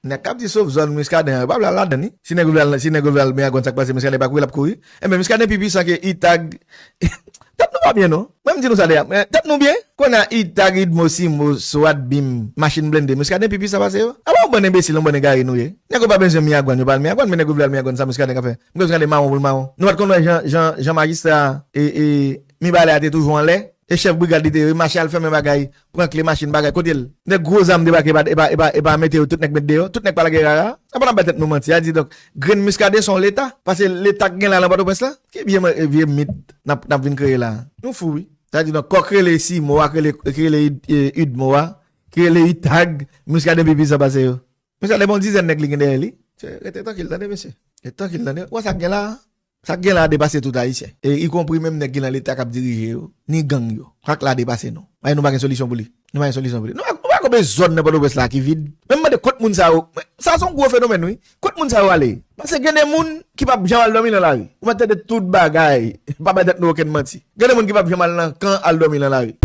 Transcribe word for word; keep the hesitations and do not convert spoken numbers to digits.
Nèg k ap di sove zòn Muscadin an, yo pa vle al ladan li. Si nèg yo vle al, si nèg yo vle al Miragoâne, sa k pase, Muscadin pa kouri, l ap kouri. Enben, Muscadin pi pwisan ke Itag. Tèt nou pa byen, non. Mwen, m di nou sa deja. Men, tèt nou byen. Kounye a, Itag, Idmo, Simo, Swat, Bim, machin blende. Muscadin pi pwisan pase yo. A pa yon bann enbesil, yon bann egare nou ye. Nèg yo pa bezwen Miragoâne, yo pa al Miragoâne, men nèg yo vle al Miragoâne, sa Muscadin ka fè? Muscadin mawon pou l mawon. Nou pa t konn wè jan, jan, jan majistra, e, e, Mibalè a te toujou anlè. E chèf brigad li te ye, mache al fèmen bagay, pran kle machin, bagay, kote l? Nèg gwo zam debake, epa, epa, epa, epa mete yo, tout nèg met deyò, tout nèg pa lage rara. Apa n ap bay tèt nou manti? A di donk, grenn Muscadin se yon leta, paske leta k gen la nan Pòtoprens la? Ki vye, vye mit n ap, n ap vin kreye la? Nou fou, wi. Sa di donk, kòk rele Simo a, k rele, k rele Id-, e, Idmo a, k rele Itag, Muscadin pi pwisan pase yo. Muscadin, bon dizèn nèg li gen dèyè li. Se, rete trankil, tande, mesye. Rete trankil, tande. Ou wè sa k gen la? Sa k gen la a depase tout Ayisyen. E ikonpri menm nèg ki nan leta k ap dirije yo, ni gang yo. Sa k la a depase nou. Paske nou pa gen solisyon pou li. Nou pa gen solisyon pou li. Nou pa, nou pa konbe zòn nan Pòtoprens la ki vid. Men m mande kot moun sa yo. Men sa se yon gwo fenomèn, wi. Kot moun sa yo ale? Paske gen de moun ki p ap janm al dòmi nan lari. Ou mèt tande tout bagay. Pa bay tèt nou okenn manti. Gen de moun ki p ap janm al nan kan al dòmi nan lari.